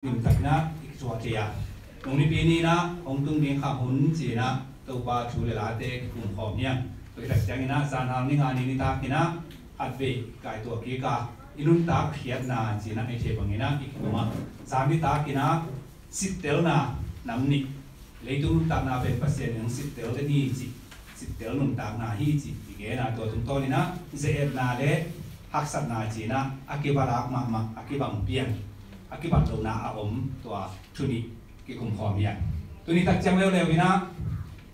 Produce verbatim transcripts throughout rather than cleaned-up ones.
Limtak inah i kithuah thei a, nung nipi ni inah hong tung ding kha hun ci inah Topa thu le late kikum khawm hi hang. Tua hi tak ciang inah zanhal ni nga ni nitak inah khatvei kaituah kik a, i nuntak khiatna ci inah i theih bang inah i kikum a, zan nitak inah sittelna nam nih. Leitung nuntakna pen Pasian in hong sittel ding hi cih, sittel nuntakna hi cih i gen a, tua tungtawn inah ze-etna le haksatna ci inah a kibalak mahmah, a kibang pian, a kibat lohna a om tua thu nih kikum khawm hi hang. Tuni tak ciang leuleu inah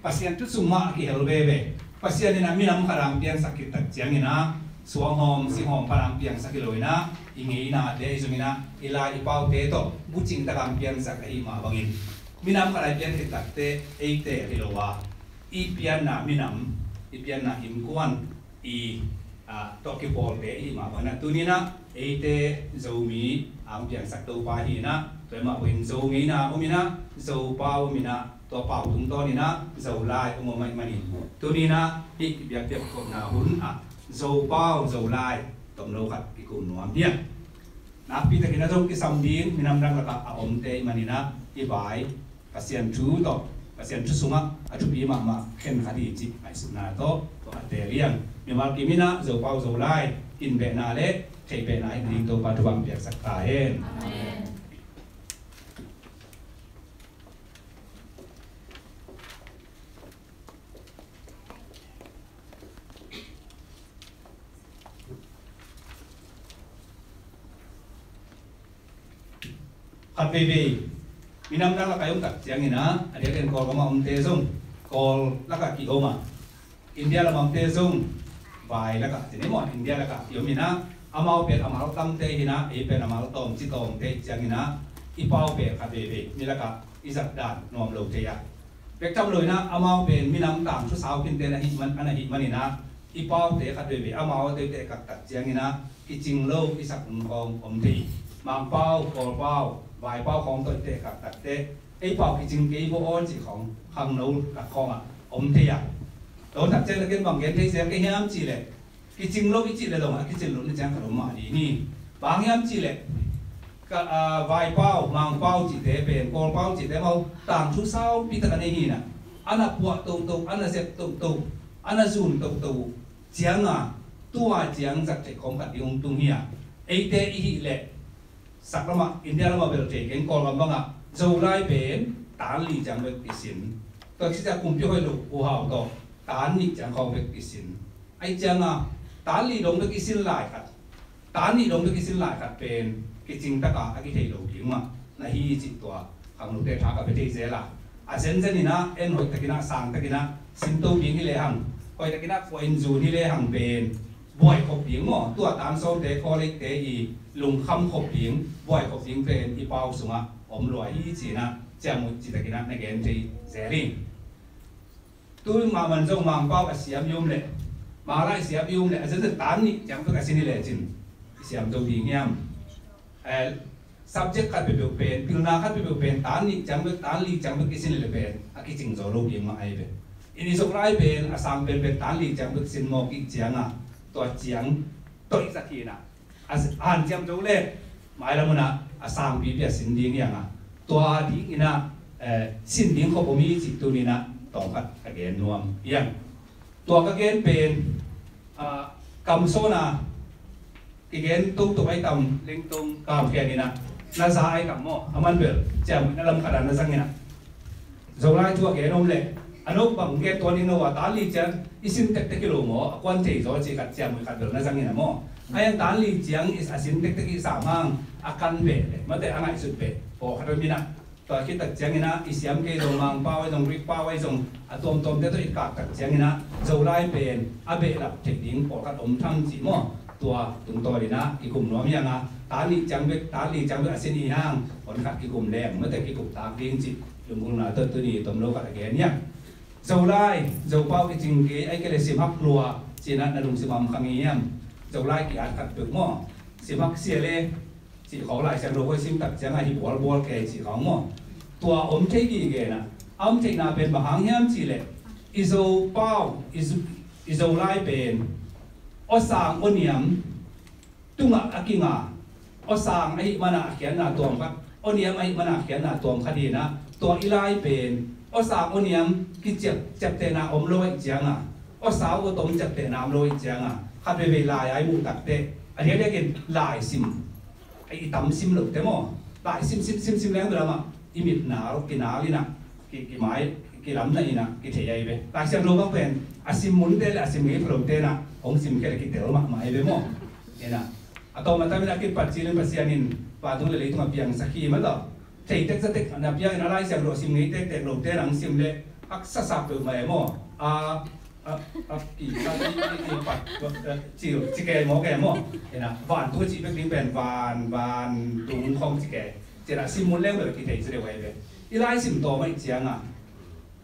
Pasian thu sung mah a kihel veve. Pasian inah minam khat hong piansak khit tak ciang inah suanghawm singhawm pan hong piangsak hi lo inah i ngeinate i zong inah i lai i paute tawh bucing tak hong piansak ahih mah bangin, minam khat hong pian khit takteh eite hi lo a, i pianna minam, i pianna innkuan, i, ah, tawh kipawlte i hih mah bangin ah tuni inah eite Zomi hong piangsak Topa hi inah, tua hi mah bangin Zo ngeina om inah, Zo pau om inah, tua pau tungtawn inah Zolai hong om ahih manin tuni inah hih biakpiak khawmna hun ah Zo pau Zolai tomno khat kikum nuam hi hang. Nakpi takin a zong kisam ding minam laklak ah a omte ahih manin ah i vai Pasian thu tawh, Pasian thu sungah a thupi mahmah khen khat hi cih ngaihsutna tawh tua a teel hi hang. Mimal kim inah Zo pau Zolai kinbehna le theihbehna hi ding Topa thu hong piaksak ta hen. Amen. Khat veivei minam laklak ah i om tak ciang inah, a diakin Kawlgam ah omte zong Kawl lakah ki-om a, India lam ah omte zong vai lakah ci ni maw, India lakah ki-om inah, amau pen a mal tamte hi inah, ei pen a mal tawm ci tawmte ciang inah i pau pen khat veivei mi lakah i zat dan nuam lo thei a, bek tham lo inah amau pen minam tangthu sau kinte na hih man, a na hih man inah i paute khat veivei amau a teitekak tak ciang inah kicing lo i sak hun khawng om thei. Mangpau, Kawlpau, vaipau khawng tawh i tekak takteh ei pau kicing kei vo aw cih khawng khangno khat khawng ah om thei a. Tua tak ciang le ken bang gen thei zel ka hiam cih leh, kicing lo i cih le dong a kicin lo na ciang khat om mah ding hi. Bang hiam cih leh ka, ah, vaipau, Mangpau cihte pen, Kawlpau cihte mau tangthu saupi tak a nei hi inah, a na puah toto, a na zep toto, a na zun toto ciang a, tua ciang zat theih khawm khat ding hong tung hi a, eite i hih leh sak lamah, India lamah bel thei keng, Kawlgam bangah Zolai pen tan li ciang bek i sin. Tua ci ciang kumpi hoih lo Pu Hau tawh tan nih ciang khawng bek i sin. Ahih ciang a, tan li dong bek i sin lai khat, tan nih dong bek i sin lai khat pen kicing tak a a kithei lo ding mah na hi cih tua khangnote tha ka pia thei zel a. A zenzen inah en hoih tak inah sang tak inah sin to ding hi lehang, hoih tak inah kua in zun hi lehang pen buai khop ding maw, tua tan sawmte, college-te i lungkham khop ding, buai khop ding pen i pau sungah om lua hi ci inah ciamnuih ci tak inah na gen thei zel hi. Tu mahmah zong Mangpau a siam i om leh, Manglai siam i om leh, a zenzen tan nih ciang bek a sin hi lecin i siam zo ding hiam? Eh, subject khat peuhpeuh pen, pilna khat peuhpeuh pen tan nih ciang bek, tan li ciang bek i sin leh pen a kicing zo lo ding mah ahi ve. I Zolai pen a sang penpen tan li ciang bek sin mawk i hih ciang a, tua ciang toih zat hi inah, a hanciam zo le mailam hun ah a sangpipi a sin ding hi hang a, tua ding inah, eh, sin ding khop om hi cih tuni inah tawm khat ka gen nuam hi hang. Tua ka gen pen, ah, kamsawn a kigen toto ai tam lengtong kamkhian inah, na za ai tam maw, a man bel ciamnuih na lam khat a na zang inah, Zolai thu a gen om leh a no bang gen tuan in no a, tan li ciang i sin tektek hi lo maw, a kuan thei zaw cih khat ciamnuih khat bel na zang inah maw. Ai an tan li ciang i a sin tektek i sam hang a kan beh leh mate a ngaihsut beh pawlkhat om inah, tua khit tak ciang inah i siam kei zong Mangpau ai zong, Greek pau ai zong, a tuamtuamte tawh i kak tak ciang inah Zolai pen a behlap theih ding pawlkhat om tham cih maw. Tua tungtawn inah kikum nuam hi hang a, tan nih ciang bek, tan li ciang bek a sin i hang hon khat kikum leng mate kikum tak ding cih lunggulhna tawh tuni tomno khat a gen hi hang. Zolai, Zopau kicing kei, ai kei le simhak lua ci inah na lungsim ah om kha ngei hiam? Zolai ki-at khat peuh maw, simhak sia le cih khawng Lai Siangtho koi sim tak ciang a hi bualbual kei cih khawng maw. Tua om thei gige inah, a om theihna pen bang hang hiam cih leh, i Zopau, i Zo-, i Zolai pen aw sang aw niam tungah a kinga, aw sang ahih man a a khiatna tuam khat Aw niam ahih mana khiatna tuam khat hi inah, tua i lai pen aw sang aw niam kiciap, ciaptehna om lo ahih cianga, aw sau aw tom ciaptehna om lo ahih cianga, khat veivei lai ai muh takteh a diakdiakin lai sim, i tam sim lote maw, lai sim sim sim sim leng bel amah i mit nal kinal inah, ki, kimai kilamna inah kithei ai ve. Lai Siangtho bang pen a sim munte le a sim ngei phalote inah hong sim khia le kitel mahmah ai ve maw. Inah a tawm a tamin a kipat cilin Pasian in vantung le leitung a piangsak hi mah tawh. Thei tekzatek na piangin a Lai Siangtho a sim ngei tektek lote nang sim le haksa sak peuhmah e maw. A, a, a, ki, a, ki, ki, ki, pat, a, cil, cike maw ke maw. Inah vantung a cih bek ding pen van, vantung khawng cike. Cina sim mun leng bel kithei ci deuh ai ve. I lai sim tawm ahih cianga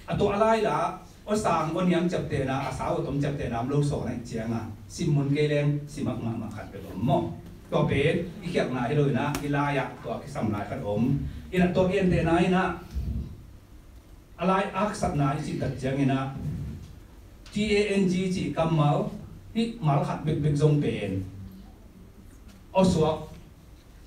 a tua a lai la aw sang aw niam ciaptehna, a sau aw tom ciaptehna om lo sawn ahih cianga sim mun kei leng sim hak mahmah khat bek om maw. Tua pen i khialhna hi lo inah i lai-ah tua kisam lai khat om. Inah tua gentehna inah a lai a haksatna i cih tak cianginah T A N G cih kammal hih mal khat bekbek zong pen aw suak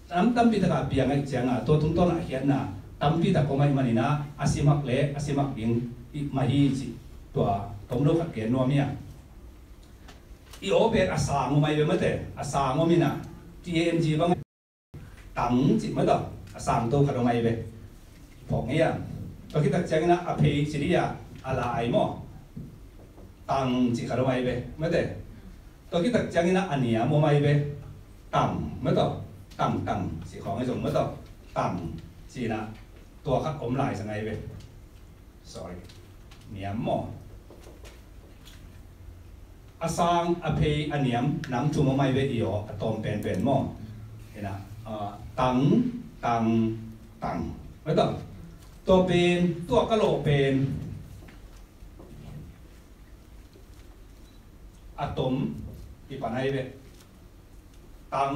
nam tampi taka piang ahih cianga tua tungtawn a khiatna tampi tak om ahih maninah a sim hak le a sim hak ding hih mah hi cih tua tom lo khat gen nuam hi a. I aw pen a sang om ai ve mate, a sang om inah T A N G bang tang cih mah tawh a sang to khat om ai ve. Phawk ngei a. Tua khit tak cianginah a phei cih dih a, a lai maw. Tang cih khat om ai ve mate. Tua khit tak cianginah a niam om ai ve. Tang mah tawh. Tang tang cih khawng ahi zong mah tawh. Tang cih inah tua khat om lai zang ai ve. Sorry. Niam maw. A sang, a phei, a niam nang thum om ai ve i aw, a tawm penpen maw. Inah, ah, tang, tang, tang. Mah tawh. Tua pen, tua ka lawh pen a tom i pan ai ve. Tang,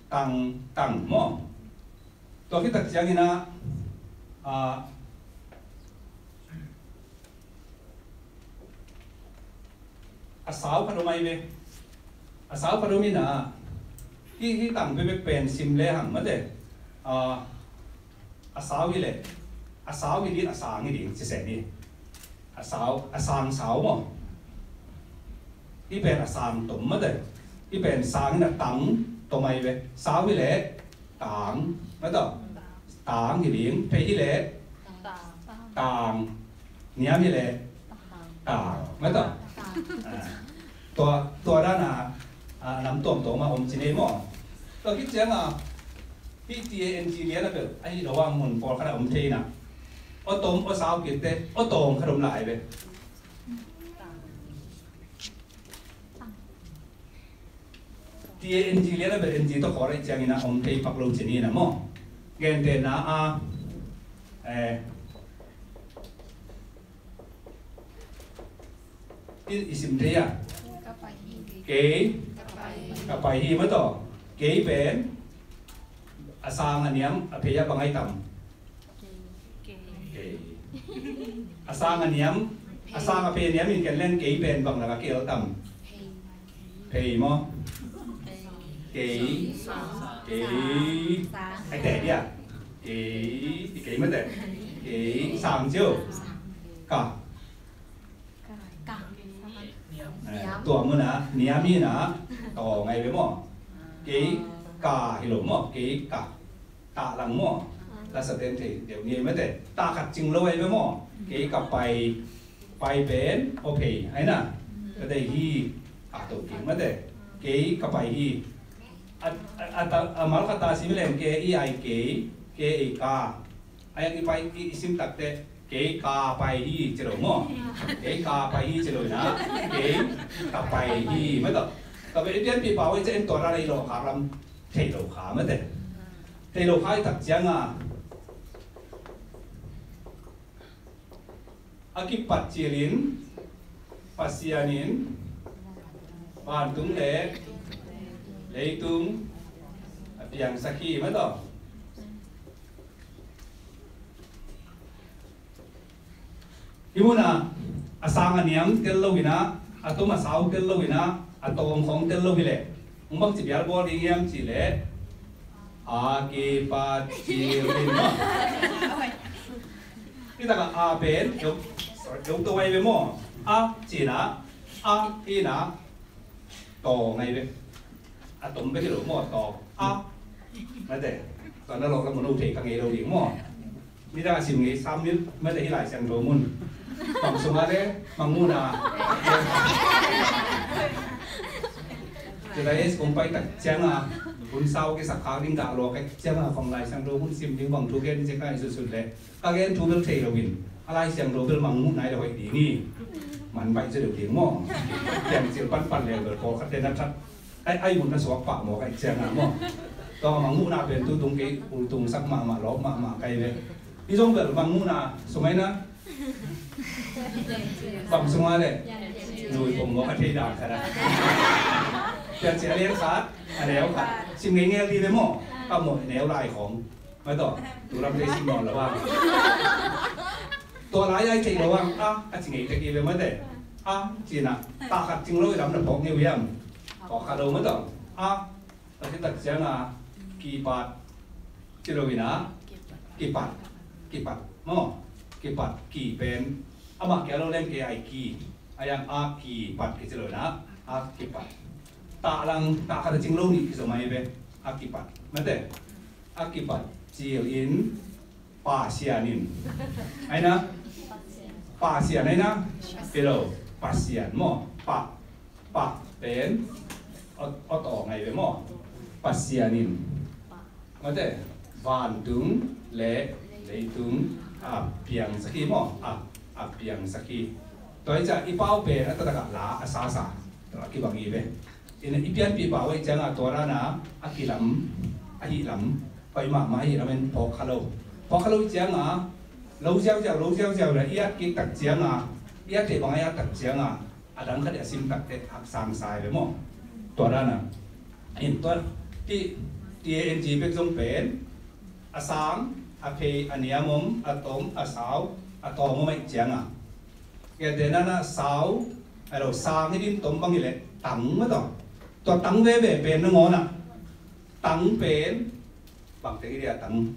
tang, tang maw. Tua khit tak cianginah, ah, a sau khat om ai ve. A sau khat om inah hih, hih tang bekbek pen sim le hang mate. Ah, a sau hi leh a sau hi ding, a sang hi ding ci se ni. A sau, a sang sau maw. Hih pen a sang tom mate. Hih pen sang inah tang tom ai ve. Sau hi leh tang mah tawh. Tang hi ding. Phei hi leh tang. Niam hi leh tang mah tawh. Ah, tua, tua dan a, ah, nam tuamtuam a om ci nei maw. Tua khit cianga hih T A N G lian a bel ahi lo a mun pawlkhat a om thei inah aw tom aw sau kitte aw tawm khat om lai ve. T A N G lian a bel N G tawh khawl ahih ciangin a om thei pak lo ci ni na maw. Gentehna a, eh, i, i sim thei a. Kei ka pai hi mah tawh. Kei pen a sang a niam a phei a bang ai tam. Kei. A sang a niam, a sang a phei a niam in ken leng kei pen bang lak a ki el tam. Phei maw? Kei. Kei. Ai teh dia. Kei. Kei mah teh. Kei sang ciu. Ka. Ka. Eh, tua mun a niam hi na, tawng ai ve maw. Kei ka hi lo maw, kei ka. Tah lang maw. Lasa ten thei deuh ni ai mah teh. Tah khat cing lo ai ve maw. Kei ka pai, pai pen aw phei ai na. Ka dei hi. A to kik mah teh. Kei ka pai hi. A, a, a, a mal khat ta sim leng kei i ai kei, kei i ka. Ai i pai i, i sim tak teh. Kei ka pai hi ci lo maw. Kei ka pai hi ci lo na. Kei ka pai hi mah tawh. Ka pai i pianpih pau i ci en tua ra i lo kha lam thei lo kha mah teh. Thei lo kha i tak ciang a, a kipat cil in Pasian in vantung le leitung a piangsak hi mah tawh. Hih mun ah a sang a niam tel lo in ah, a tom a sau tel lo in ah, a tawng khawng tel lo hi leh, hong bang ci bial bawl ding hiam cih leh, A kipat cil in maw. Hi takah a pen, eu, sorry, eu to ngai ve maw. A ci-in ah, a hi-in ah, to ngai ve. A tom bek hi lo maw, to. A. Mate. Tua na lawk lam uh no thei kha ngei lo ding maw. Nidang a sim ngei sam mil, mate hi Lai Siangtho mun. Bang sungah le, Mangmuhna. Tua leh kong pai tak ciangin, hun sau kisap khak ding gah lawk ciangin, kong Lai Siangtho mun sim ding bang thu gen ciang ka hi sutsut leh. Ka gen thu bel thei lo in, a Lai Siangtho bel Mangmuhna hi leh hoih ding hi. Man baih zaw deuh ding maw. Piangcil panpan leng bel pawlkhat le na that. Ai, ai mun na suak pah maw ka hih ciangin maw. Tua Mangmuhna pen tu tung kei ultung sak mahmah lawp mahmah ka hi ve. Hi zong bel Mangmuhna sung ai na. Bang sung ai le. Nui pong maw ka thei dan khat a. Piangcil a lian khat, a neu khat. Sim ngeingei dih ve maw. Ka maw neu lai khong. Mate, tu lam te sim nawn lo a. Tua lai ai thei lo a, a, a ci ngei tek hi ve mate. A, ci-in ah, tah khat cing lo i lam na phawk ngei uh hiam. Phawk kha lo mate. A, a ci tak ciangin, kipat. Ci lo in ah, kipat. Kipat. Maw, kipat, ki pen. Amah kia lo leng kei ai ki. A yang a kipat kici lo in ah, a kipat. Tah lang, tah khat a cing lo nih kizo mai ve. A kipat. Mate. A kipat cil in, Pasian in. Ai na? Pasian ai na? Pelo, Pasian maw. Pa, pa pen, ot, ot aw ngai ve maw. Pasian in. Mate, vantung le leitung a piangsak hi maw. A, a piangsak hi. Tua hi ciah i pau pen a taktak ah la a sasa. Tua a kibang hi ve. Ina i pianpih pau ahih ciangin tua dan a kilam, ahih lam, hoih mahmah ahih lam in phawk kha lo. Phawk kha lo ciangin lo ziauziau, lo ziauziau le i at kik tak ciangin, i at theih bang a i at tak ciangin, a dang khat i a sim tak teh haksang sa hi ve maw. Tua dan a. In tua ti, T A N G bek zong pen, a sang, a phei, a niam om, a tom, a sau, a tawng om ahih ciangin. Ngiat dena na sau, ai lo sang hi din tom bang hi leh, tang mate. Tua tang veve pen nangawn ah. Tang pen, bang teng hi dia tang.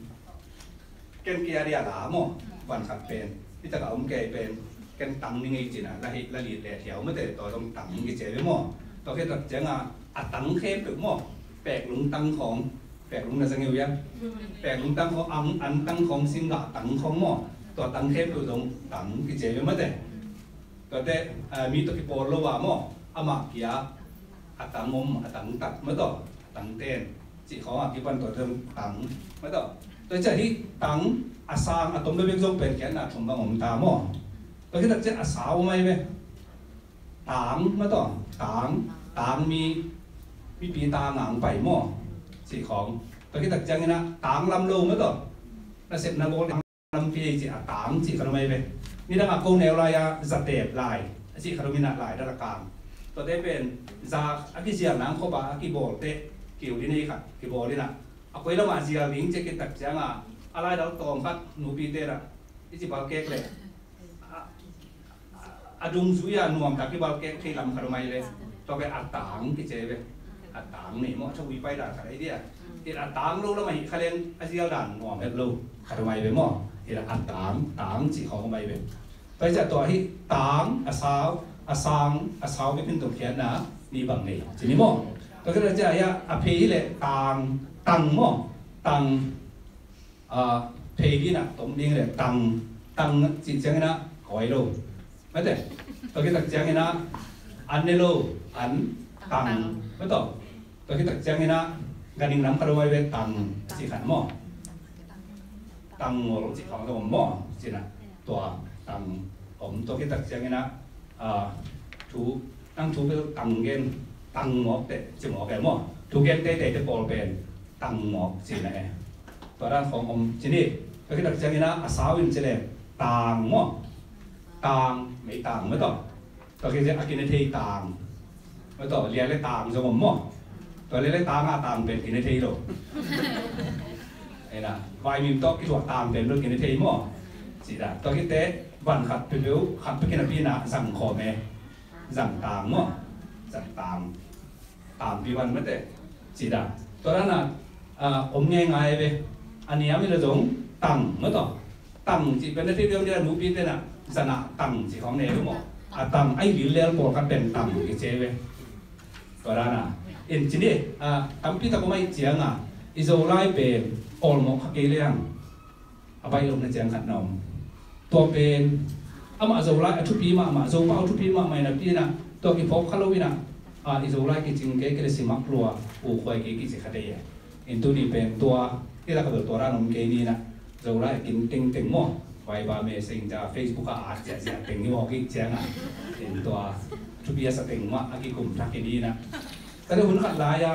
Ken kia dia la maw, van khat pen. Hi takah om kei pen, ken tang ni ngei ci-in ah, la hi, la lit le thiau mate, tua zong tang kici ve maw. Tua khit tak ciangin, a tang khempeuh maw, pek lung tang khawng, pek lung na za ngei uh hiam. Pek lung tang khawng, an, an tang khawng, singgah tang khawng maw. Tua tang khempeuh zong tang kici ve mate. Tuate, ah, mi tawh kipawl lo a maw, amah kia, a tang om, a tang tak mate, a tang ten. Cih khawng a kipan tua zong tang mate. Tua ciah hih tang, a sang, a tom bek zong pen khiatna thum bang om ta maw. Tua khit tak ciah a sau om ai ve. Tang mate, tang, tang mi, mipi tang ang pai maw. Cih khawng. Tua khit tak ciangin ah tang lam lo mate. Na sepna bawl lampi ei cih a tang cih khat om ai ve. Nidang a ko neu lai a zatep lai a cih khat om in ah lai dal a kang. Tuate pen za a kizial nang khop a a kibawl teh kiu din ei khat kibawl in ah. A koi lam a zial ding cih khit tak ciangin a lai dal tawm khat nupite in ah i ci balkek leh. A, a dungzui a nuamtak i balkek thei lam khat om ai le. Tua pen a tang kici ve. A tang nei maw, a thawi pai dan khat ai dia. Tua a tang lo lam ahih kha leng a zial dan nuam het lo khat om ai ve maw. Tua a tang, tang cih khawng om ai ve. Tua hi ciah tua hi tang, a sau, a sang, a sau bek in tawh khiatna nih bang nei. Ci ni maw. Tua khit ciah a phei hi leh tang, tang maw. Tang. A, phei ding ah tom ding le tang, tang cih ciangin ah koi lo. Mate. Tua khit tak ciangin ah an ne lo, an tang. Mate. Tua khit tak ciangin ah ganhing nam khat om ai ve tang cih khat maw. Tang ngol cih khawng zong om maw. Ci-in ah tua tang om tua khit tak ciangin ah, a, thu, nang thu bel tang gen, tang mawk teh ci mawk e maw. Thu gen teitei te pawl pen tang mawk ci na e. Tua dan khawng om ci ni. Tua khit tak ciangin ah a sau in ci leh tang maw. Tang, mei tang mate. Tua khit ciah a kine thei tang. Mate, lia le tang zong om maw. Tua lia le tang a tang pen kine thei lo. Ei na, vaimim tawh kituah tang pen lo kine thei maw. Ci dan. Tua khit teh van khat peuhpeuh khat peuh kinapi in ah zang khawm e. Zang tang maw. Zang tang. Tangpi van mate. Ci dan. Tua dan a, a, om ngeingai ve. A niam i la zong tang maw tawh. Tang cih pen na thei deuh dia nupi tena zana tang cih khawng ne ve maw. A tang ai lil lel pawlkhat pen tang kici ve. Tua dana in ci ni, a, tampi tak om ahih cianga i Zolai pen awlmawh kha kei leng a baih lohna ciang khat na om. Tua pen amah Zolai a thupi mahmah, Zopau thupi mahmah inah pi inah tua kiphawk kha lo inah, a, i Zolai kicing kei, kei le simak lua, u khuai kei kici kha dei e. In tuni pen tua, kei lak a bel tua dan om kei ni inah, Zolai a kin tengteng maw, Viber, Messenger, Facebook a at ziahziah teng hi maw kei ciangah. In tua thupi a sa teng mah a kikum thak kei ni inah. Ka deuh hun khat lai a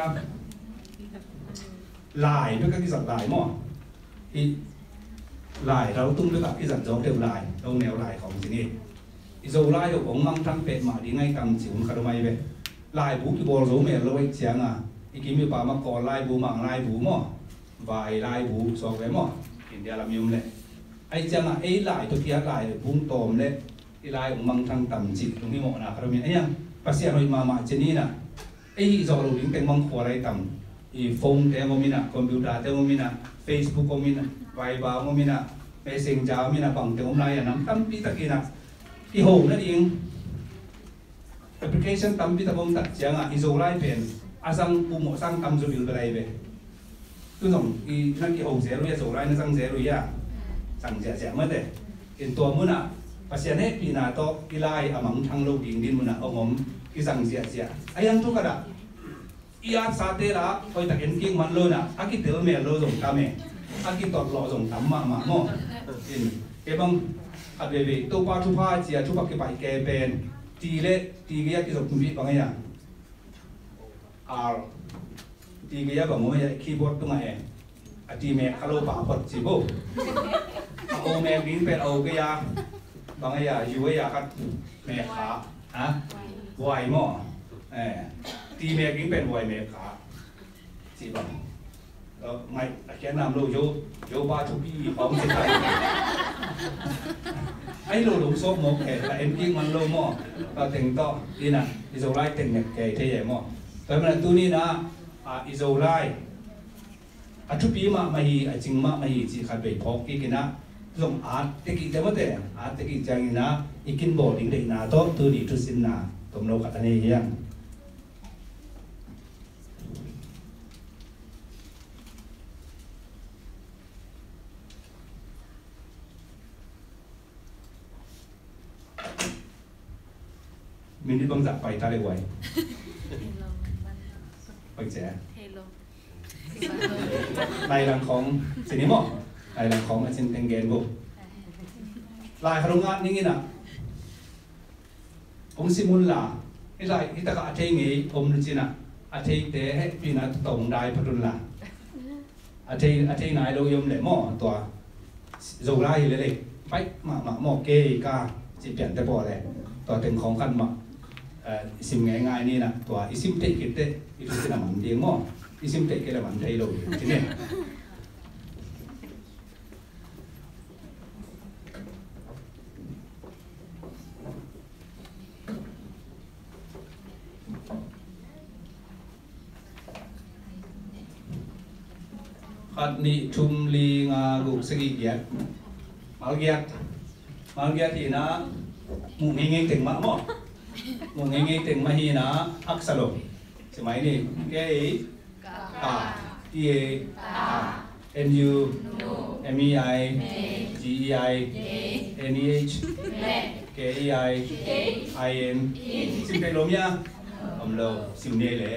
lai bek a kizat lai maw. I lai raltung bek a kizat zawk deuh lai, lo neu lai khawng ci ni. I Zolai uh hong mangthang pet mah ding ahi tam ci hun khat om ahi ve. Laibu kibawl zo mel lo ahih cianga i kim i pam a Kawl laibu, Mang laibu maw, Vai laibu suak ve maw, India lam i om leh. Ahih cianga ei lai tawh kiat lai bung tawm leh i lai hong mangthang tam cih lunghimawhna khat om in, a hiang Pasian hoih mahmah ci ni inah. Ei hih zawh lo ding teng bang khua lai tam. I phone te hong om inah, computer te hong om inah, Facebook hong om inah, Viber hong om inah, Messenger hong om inah, bang teng om lai a nam tampi tak inah i ho nading application tampi tak om tak ciangah i Zolai pen a zang uh mawh sang tam zaw bil bel ahi ve. Tu zong i na kiho zel uh hia, Zolai na zang zel uh hia? Zang ziahziah mate. In tua munah Pasian hehpihna tawh i lai a mangthang lo ding din munah hong om, i zang ziahziah. A hiang thu khat ah i atsate la hoihtak en kik man lo inah a kitel mel lo zong tam e. A kitawt lawh zong tam mahmah maw. In kei bang khat veivei Topa thupha cia thupha kipaih kei pen ti le ti gei a kizop kum bih bang ei a. Al ti gei a bang om ei a, keyboard tungah e. A ti mek kha lo pa phot ci bo. A o mek ding pen a o gei a bang ei a, u ei a khat mek kha. Ha? Wai maw. Eh, ti mek ding pen wai mek kha. Ci bang. Ngai a khian nam lo, Zo, Zo pa thupi khawng ci ta. Ai lo lo sawk mawk e, ka en kik man lo maw. Ka teng tawh inah i Zolai teng nek kei thei e maw. Tua mana tuni inah, a, i Zolai a thupi mahmah hi, a cing mahmah hi cih khat vei phawk kik inah zong at tekik te mawte, at tekik ciang inah i kin bawl ding deihna tawh tuni thusinna tom lo khat a nei hiang. Minute bangzah pai ta le uai. Pai cia. Lai lang khawng ci ni maw. Lai lang khawng a cin teng gen bu. Lai kha rung at ning inah. Hong sim un la, i lai i takah a thei ngei om nu cinah, a theite hehpihna tawh hong dai phat un la. A thei, a thei nai lo i om leh maw, tua Zolai hi lelei baih mahmah maw, kei ka cih piante pawl le tua teng khawng khat mah, eh, i sim ngeingai ninah, tua i sim theih khit teh i thusin a man ding maw, i sim theih khit le man thei lo ding ci ni. Khat, nih, thum, li, nga, guk, sagih, giat. Mal giat. Mal giat hi na, muh ngeingei teng mah maw. Muh ngeingei teng mah hi na, haksa lo. Ci mai ni. Kei. Ka. T A. Ka. N U. Nu. M E I. Mei. G E I. Gei. N E H. Neh. K E I. Kei. I N. In. Sim thei lo mia? Om lo. Sim nei le.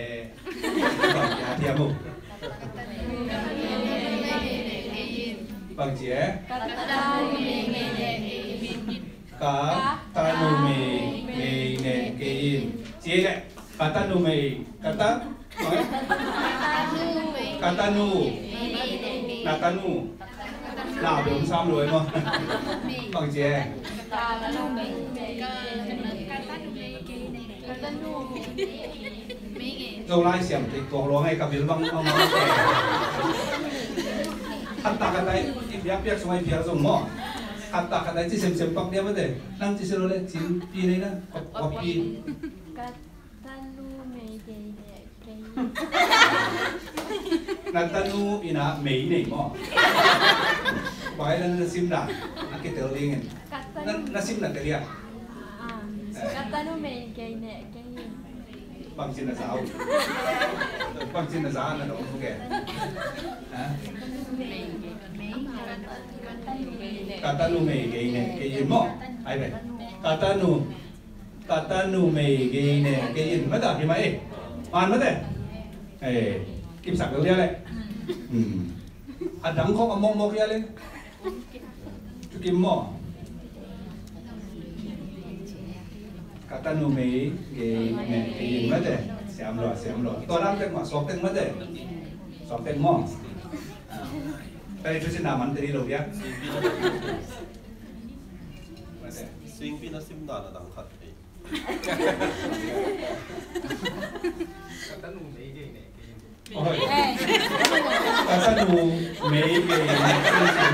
Bang ci a thiam uh. Bang ci e? Ka tanu mei ngei neh kei in. Ci le. Ka tanu mei. Ka ta Ka tanu. Na tanu. Na bia hong sam lo e maw. Bang ci e? Zolai siam kei tuak lua ngai ka bil bang maw. Khat ta khat ta i piak piak sung ai piak zong maw. Khat ta khat ta i ci semsem pak dia mate. Nang ci se lo le cin pi nei na. Kop pi. Ka tanu mei ngei neh kei. Na tanu in ah mei nei maw? Bai la na sim dan a kitel dingin. Na, na sim na tel ia. Ah, ka tanu mei gei neh kei in. Bangci na za uh? Bangci na za na dong uh ke? Ha? Ka tanu mei gei neh kei in maw? Ai ve. Ka tanu, ka tanu mei gei neh kei in. Mata hi mai. Man mate. Eh, kim sak dia le. Hmm. A dang khong a mokmok ia le. Thukim maw? Ka tanu mei gei neh kei in mate. Siam lua, siam lua. Tua dang tek maw, suak tek mate. Suak tek maw? Tadi tu si naman tadi lo dia. Mate. Singpi na sim dan a dang khat. Ka tanu mei gei neh kei in. Oi. Ka tanu mei gei neh kei in.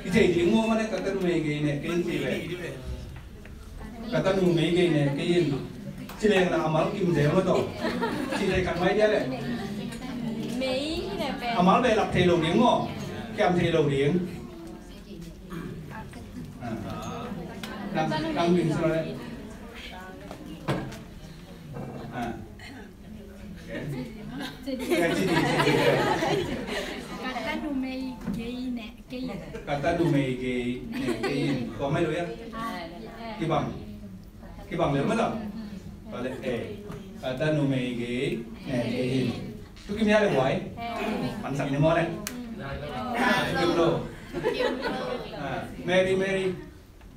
I thei ding maw, mane ka tanu mei gei neh kei in ci ve. Ka tanu mei gei neh kei in. Ci leng na a mal kim zel maw tawh. Ci thei khat mai dia le. Mei neh pe. A mal behlap thei lo ding maw. Kiam thei lo ding. Ah. Nang, nang ding sila le. Ah. Ka tanu mei gei neh kei in. Ka tanu mei gei neh kei in. Tua mai lo ia. Kibang. Kibang lel mah tawh. Tua le, eh. Ka tanu mei gei neh kei in. Thukim ia le huai. Pansak ni maw le. Thukim lo. Ah, Mary, Mary.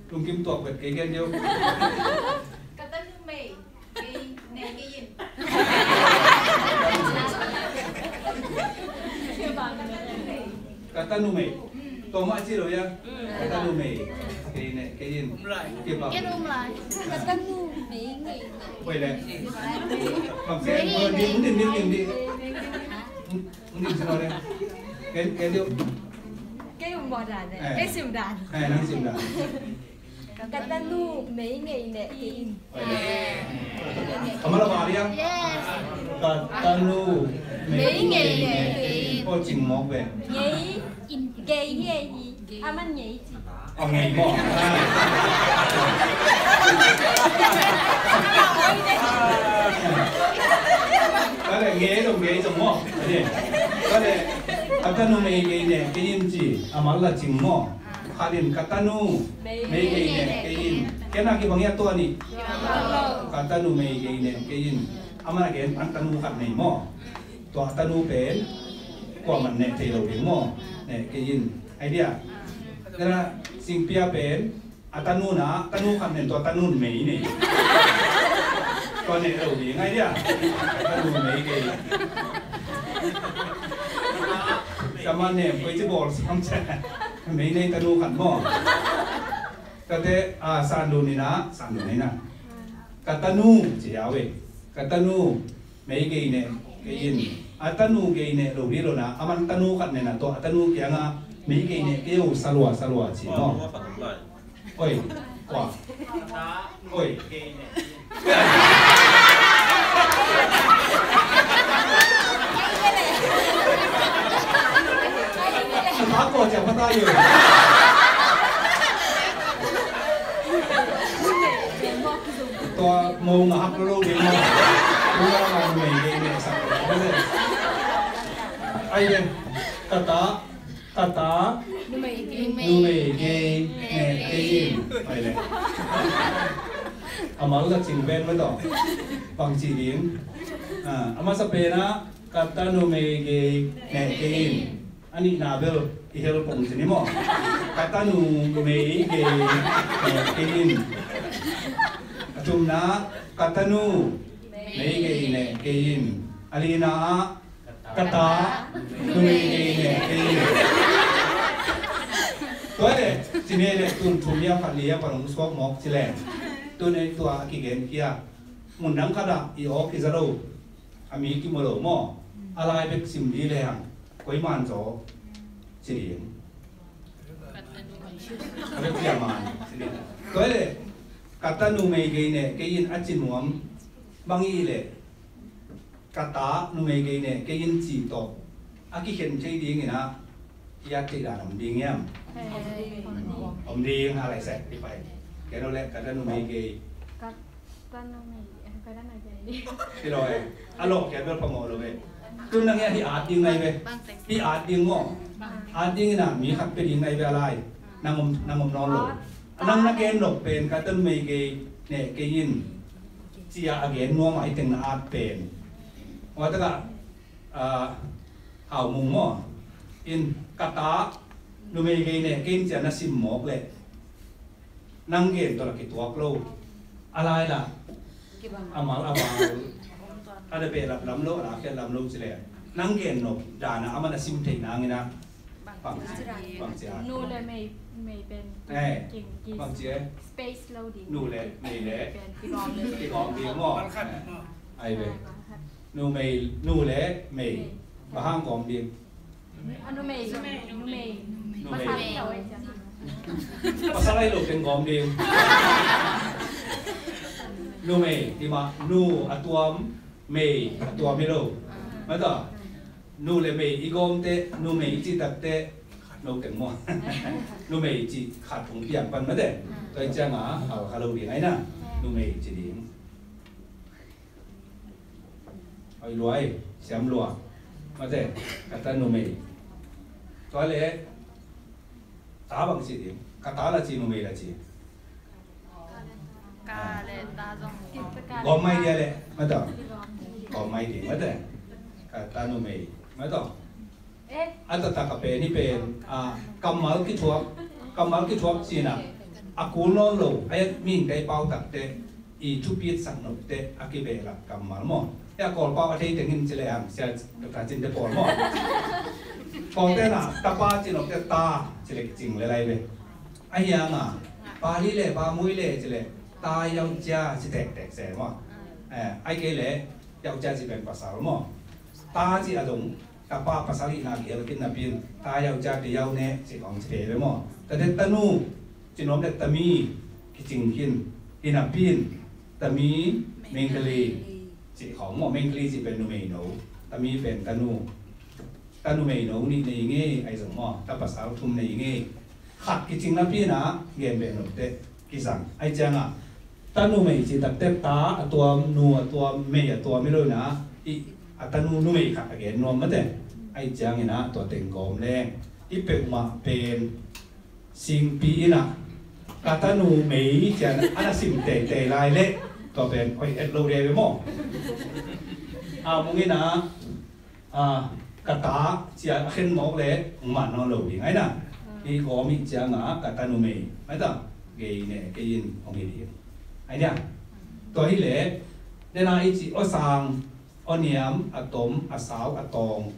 Lungkim tuak bet kei gen diu. Ka tanu mei gei neh kei in. Ka tanu mei. Tua mah ci lo ia. Ka tanu mei gei neh kei in. Kibang. Ka tanu mei gei neh. Oi le. Bang se, dim, dim, dim, dim, dim. Dim, dim, dim. Gen, gen diu. Kei um mawh dan eh. Eh. Kei sim dan. Eh, nang sim dan. Ka tanu mei gei neh kei in. Ka mal a bar ia. Yes. Ka tanu mei gei neh kei in. Aw cing mawk ve. Gei, gei, gei. A man gei ci. A gei maw. Ka le gei zong gei zong maw. Ka le ka tanu mei gei neh kei in ci. A mal la cing maw. Khat in ka tanu mei gei neh kei in. Ken a kibang ia tua ni. Ka tanu mei gei neh kei in. A man a gen an tanu khat nei maw. Tua a tanu pen kuaman neh thei lo ding maw. Neh kei in. Ai dia. Nana singpi a pen a tanu na, tanu khat nen tua tanu mei nei. Tua neh lo ding ai dia. Tanu mei gei. Sama nem koi ci bawl sam ce. Mei nei tanu khat maw. Tate, ah, Sandu ni na, Sandu ni na. Ka tanu ci a ve. Ka tanu mei gei neh kei in. A tanu gei neh lo ding lo na. A man tanu khat nen a tua a tanu kiangah mei gei neh kei o salua salua ci maw. Oi, kua. Oi. Kua cia pata yo. Tua mo nga hak lo ding mo. Tua nga mei gei neh sa. Ai le. Kata. Kata numei gei neh kei in. Pai le. A mal la cing pen mah tawh bang ci ding. A masa pen ah kata numei gei neh kei in. A nihna bel i hel pong ci ni maw. Kata numei gei neh kei in. A thumna kata numei gei neh kei in. A lina ah Kata numei gei neh kei in. Tua le, ci ne le tun thum ya phat li ya phat hong suak mawk ci le. Tun ei tua a kigen kia. Mun dang khat ah i awk i za lo. A mi kimu lo maw. A lai bek sim li le hang. Koi man zaw ci ding. A bek kia man ci ding. Tua le, kata numei gei neh kei in a ci nuam. Bang i le. ka ta numei gei ne kei in ci tawh a kikhen thei dingin ah i at theih dan om ding hiam? Om ding. A lai sek i pai. Kei lo le ka ta numei gei. Ka ta numei, eh, ka ta numei gei. Hi lo eh. A lo kei bel phamawh lo eh. Tun nang hiah hi at ding nai ve. Hi at ding maw. At dingin ah mi khat pe ding nai ve a lai. Nang om, nang om nawn lo. Nang na gen nop pen ka ta numei gei ne kei in ci-a a gen nuam a i teng na at pen. Ua takah, ah, Hau Mung maw in ka ta numei gei ne kei in ci-a na sim mawk leh nang gen tawh la kituak lo. A lai la a mal a val a da behlap lam lo, a la khiat lam lo ci leh nang gen nop dan a amah na sim theih nangin ah bang ci, bang ci a. Nu le mei, mei pen, eh, king, king, bang ci eh. Space lo ding. Nu le mei le pen kigawm ding. Kigawm ding maw. Ai ve. Numei, nu le mei. Bang hang gawm ding? A, numei, numei. Numei. Pasal hi lo ei ciang. Pasal hi lo teng gawm ding. Numei, hi mah, nu a tuam, mei a tuam hi lo. Mah tawh. Nu le mei i gawm teh, numei i cih tak teh, no teng maw. Numei cih khat hong piang pan mah teh. Tua hi ciang a, hal kha lo ding ai na. Numei ci ding. Oi luai, siam lua. Mate, ka ta numei. Tua le, ta bang ci ding. Ka ta la ci, numei la ci. Ka le ta zong. Gawm mai dia le, mate. Gawm mai ding, mate. Ka ta numei, mate. A taktak a pen hi pen, a, kammal kithuak, kammal kithuak cihna a kul nawn lo, a, mihing tei pau takte i thupitsak nopte a kibehlap kammal maw. A Kawl pau a thei teng in ci le hang, sia Doctor Cinte pawl maw. Kawlte na tapa ci nopte ta ci le kicing le lai ve. A hiang a, pa li le, pa mui le ci le, ta yau cia ci tektek se maw. Eh, ai kei le, yau cia ci pen pasal maw. Ta ci a dong, tapa pasal hihna kihelkhin napi in, ta yau cia te yau ne, ci khawng ci thei ve maw. Tate tanu, ci nuam le tami, kicing khin, hi napi in, tami, mengkali, ci khawng maw, mengkali ci pen numei no, tami pen tanu, ta numei no nih nei ngei, ai zong maw, ta pasal thum nei ngei. Khat kicing napi in a, gen beh note, kizang. Ai ciang a, ta numei ci takte ta a tuam, nu a tuam, mei a tuam hi lo in a, i a tanu numei khat a gen nuam mate. Ai ciangin a tua teng gawm leng i peuhmah pen singpi in a ka tanu mei cian a na sim teitei lai leh tua pen hoih et lo dei ve maw? A mung in a, a, ka ta cia a khen mawk leh hong man nawn lo ding ai na. Hih gawm hih ciang a ka tanu mei ai ta, gei ne kei in hong hi ding ai nia. Tua hi leh nena i ci aw sang, aw niam, a tom, a sau, a tawng,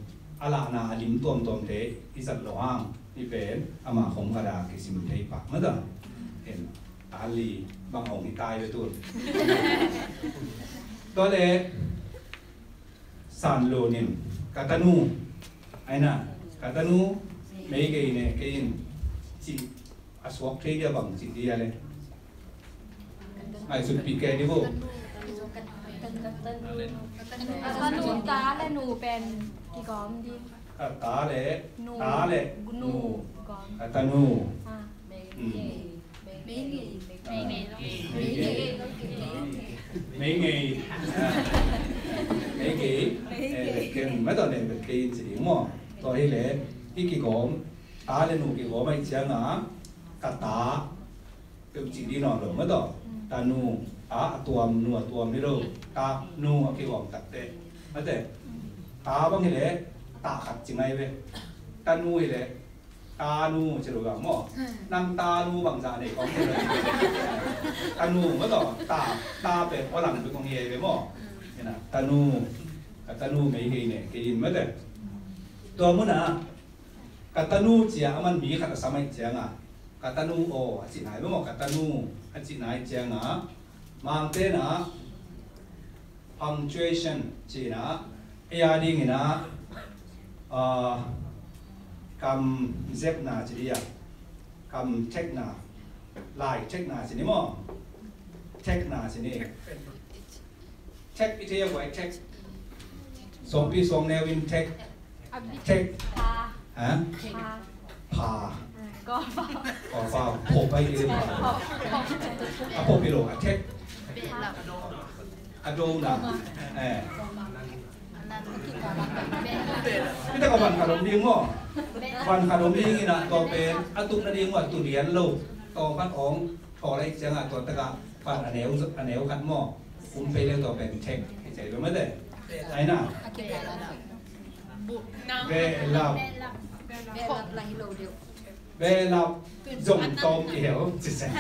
a lahna a lim tuamtuamte i zat lo hang. Hih pen ama khom ka da kisim thei pak mata. Hen, ta li bang hong hi tai ve tun. Tua leh San Lun in ka tanu ai na, ka tanu mei gei ne kei in ci a suak thei dia bang ci dia le. Ai sut pi ke di bo. Ka tanu ta le nu pen kigawm ding. Ka ta le, nu, ta le nu, nu. Gawm. Ka tanu. Ah. Mm. Mei ngei. Mei ngei. Mei ngei. Ah. Mei ngei. Eh, ken mai tawh nen bek kei in ci ding maw. Tua hi leh, i kigawm, ta le nu kigawm ai ciang a, ka ta, peuh ci ding nawn lo maw tawh. Tanu, ta a tuam, nu a tuam hi lo. Ta, nu a kigawm takte. Mate. Ta bang hi leh, ta khat ci ngai ve. Tanu hi leh, tanu ci lo bang maw. Nang tanu bangzah nei kong ci lo. Tanu maw tawh, ta, ta pen aw lang pen kong hi ai ve maw. Ina, tanu, ka tanu mei gei ne kei in mate. Tua mun a, ka tanu cia a man mi khat a sam ai ciang a, ka tanu aw a ci nai ve maw, ka tanu a ci nai ciang a, Mangte na punctuation ci na, ei a dingin a, ah, kam zepna ci dia, kam thekna, lai thekna ci ni maw, thekna ci ni. Thek i thei a guai thek. Suangpi suangneu in thek. Thek. Pha. Ha? Pha. Pha. Ko pha. Ko pha. Pho pai i pha. A pho pi lo a thek. A do na. Eh. Hita ka van khat om ding maw? Van khat om ding ina tua pen a tuk nading maw, tu lian lo. Tua khat ong thaw lai cianga tua taka van a neu, a neu khat maw? Kum pei leng tua pen thek. Hei cai lo mate. Ai na. Ve lap. Ve lap la hi lo deuh. Behlap zong tawm kihel cisen.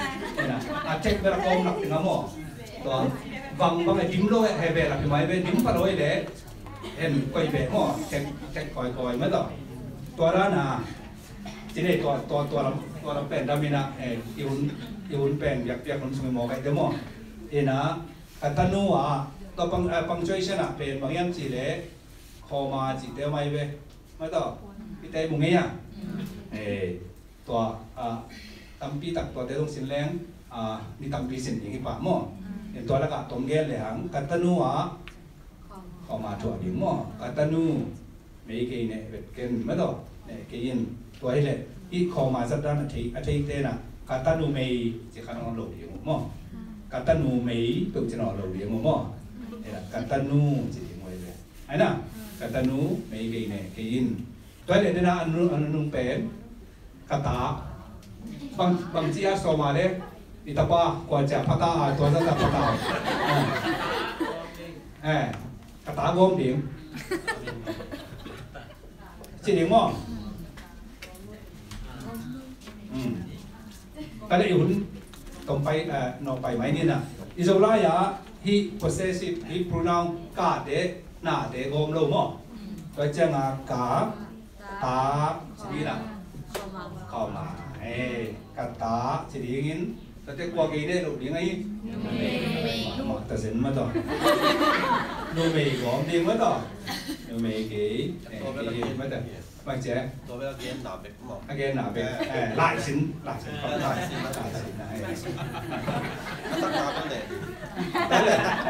A thek bel a kawm nak ding a maw? Tua bang bang a dim lo he behlap hi mai ve, dim pha lo hi le. Hen koi beh maw? Thek, thek koi koi mai tawh. Tua dan a ci nei tua, tua, tua lam, tua lam pen dam ina, eh, i hun, i hun pen biak biak hun sung i maw kai te maw? Ina ka tanu a tua pang, eh, punctuation a pen bang hiam ci le comma ci te mai ve. Mai tawh i te mu ngei a. Eh, tua, ah, tampi tak tua te zong sin leng, ah, ni tampi sin ding hi pah maw? En tua lakah tom gen le hang ka tanu ah comma thuah ding maw? Ka tanu mei kei neh vet ken maw tawh, neh kei in. Tua hi leh i comma zat dan a thei, a thei te na ka tanu mei ci kha nawn lo ding uh maw? Ka tanu mei peuh ci nawn lo ding uh maw? Eh, ka tanu ci ding uh hi leh. Ai na, ka tanu mei kei neh kei in. Tua hi leh dena a nunung, a nunung pen ka ta. Bang, bang ci a sawm a le i tapa kua cia pha ta a tua zat a pha ta. Eh, ka ta gawm ding. Ci ding maw? Hmm. Ka le i hun tong pai, eh, no pai mai ni na. I Zolai ah hih possessive, hih pronoun ka te, na te gawm lo maw? Tua cianga ka ta ci ding na. Comma. Eh, ka ta ci dingin tua te kua kei ne lo ding a hi. Numei. Mah ta zen mah tawh. Numei gawm ding mah tawh. Numei kei, eh, kei mah tawh. Bang ci e? Tua bel a genna bek maw? A genna bek. Eh. Eh, laisin, laisin, laisin, laisin, eh. A taktak bang le.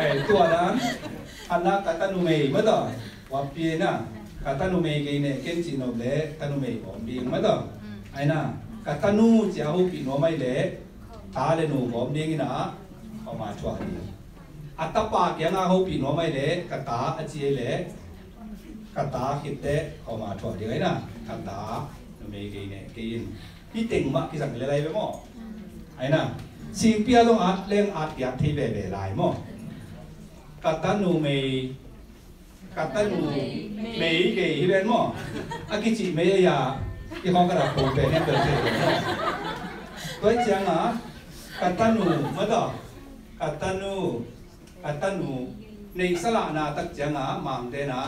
Eh, tua dan. Ana ka tanu mei mah tawh. Tua pi na. Ka tanu mei kei ne ken ci nop le tanu mei gawm ding mah tawh. Ai na. Ka tanu ci a hopih nuam ai le ta le nu gawm ding ina. Comma thuah ding. A tapa kianga hopih nuam ai le ka ta a ci ai le ka ta khit teh comma thuah ding ai na. Ka ta numei kei ne kei in. Hih teng mah kizang le lai ve maw? Ai na. Singpi a zong at leng at kiat thei veve lai maw? Ka ta numei, ka ta numei kei hi ven maw? A kicih mei a ya i khawng ka dak pong pen hiam bel thei ve maw? Tua hi cianga ka ta nu mah tawh, ka ta nu, ka ta nu neihsa lahna tak cianga Mangte na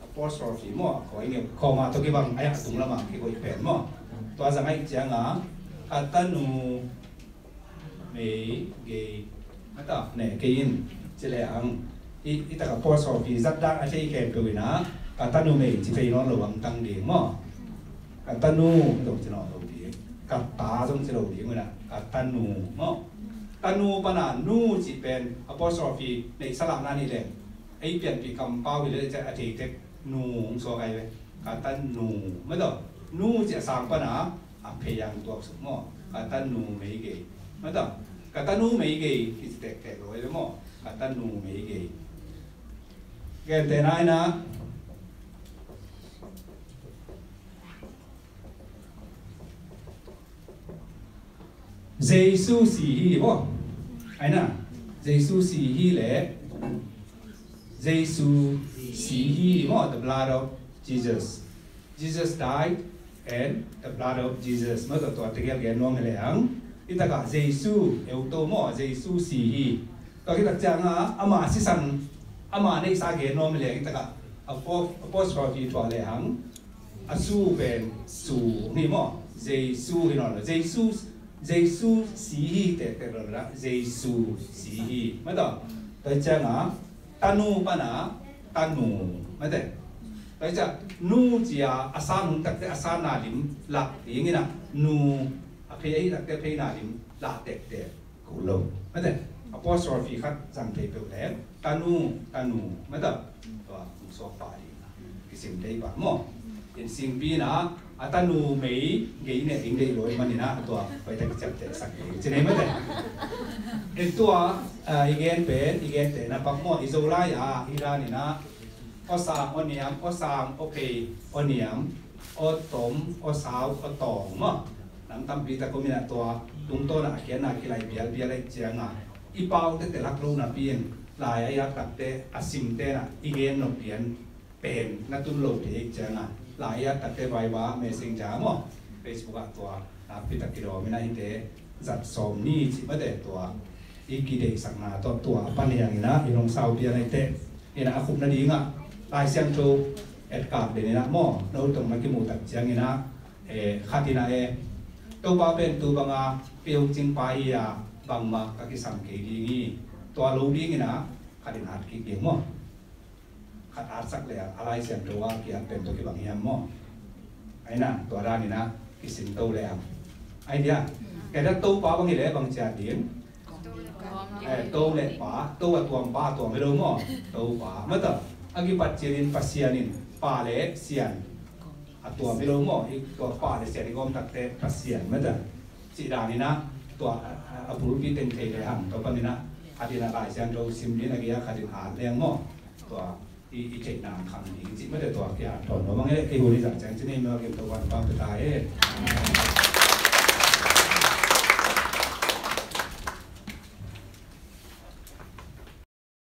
apostrophe maw, koi ni comma tawh kibang ai a tung lama kikoih pen maw? Tua zang ai cianga ka ta nu mei gei mah tawh ne kei in ci le ang i, i tak apostrophe zat dan a thei khempeuh ina ka ta numei ci thei nawn lo ang tang ding maw? Ka ta nu zong ci nawn lo ding, ka ta zong ci lo ding ina ka ta nu maw? Ta nu pana nu ci pen apostrophe neihsa lahna ni leng ei pianpih kampau hi le a thei tek nu hong suak ai ve. Ka ta nu mah tawh, nu ci a sang pana a phei ang tuak suk maw? Ka ta numei gei mah tawh, ka ta numei gei kici tektek lo ai ve maw? Ka ta numei gei. Gentehna ina Jesu si hi maw? Ai na, Jesu si hi le Jesu si hi maw? The blood of Jesus. Jesus died and the blood of Jesus. Maw, tua, tua tegel gen nuam hi le ang. Hi takah Jesu euto maw? Jesu si hi. Tua hi tak cianga ama sisan, ama neihsa gen nuam hi le ang. Hi takah apo-, apostrophe thuah le ang. A su pen su hi maw? Jesu hi nawn lo. Jesu, Jesu si hi tektek lo la. Jesu si hi. Mah tawh. Tua cianga ta nu pana ta nu. Mah tawh. Tua ciang nu cia a san hun takte a sanna lim lak ding ina nu a phei ahi takte a pheina lim lak tektek ko lo. Mah tawh. Apostrophe khat zang thei peuh leh, tanu, tanu, mata, tua, hong suak pah ding, kisim thei pah maw. In singpi in ah, a tanu mei, gei ne ding deih lo ahih manin ah, tua, pai tak ciapteh sak ding, ci nei mata. In tua, ah, i gen pen, i gen te na pak maw, i Zolai ah, i dan in ah, aw sang, aw niam, aw sang, aw phei, aw niam, aw tom, aw sau, aw tawng maw. Nam tampi tak om in ah tua, tungtawn ah a khiatna kilai bialbial ahih ciang a, i pau tete lak lo napi in, lai a i at takte, a simte in ah, i gen nop pian pen na tun lo thei ahih ciang a, lai a i at takte Viber, Messenger maw, Facebook ah tua, nakpi tak kidawm in ah hihte, zat sawm ni cih mate tua, i kideihsakna tawh tua a pan hiang in ah, i hong sau pian ahih teh, in ah a khupna ding ah, Lai Siangtho etkak den in ah maw, no tawh na kimuh tak ciang in ah, eh, khat in ah, eh, Topa pen tu bang a peucing pa hi a, bangmah ka kisam kei ding hi, tua lo ding in ah, khat in at kik ding maw. Khat atsak leh a Lai Siangtho a ki-at pen tawh kibang hiam maw. Ahi na, tua dan in ah kisin to leh a. Ahi dia, kei dah Topa bang hi leh bang ci-at ding. Eh, to leh pa, to a tuam pa, a tuam hi lo maw. Topa, mata. A kipat ciangin Pasian in, pa leh sian, a tuam hi lo maw. Hi tua pa leh sian i gawm takte Pasian, mata. Cih dan in ah, tua, a, a, a bulpi teng thei lehang, tua panin ah, khat in ah Lai Siangtho sim ding a gei a khat in at leng maw. Tua, i, i theihna khang ding, cih mate tua kia, tua no mang e, kei hun i zang ciang ci nei maw, kem tua wan pang peta e.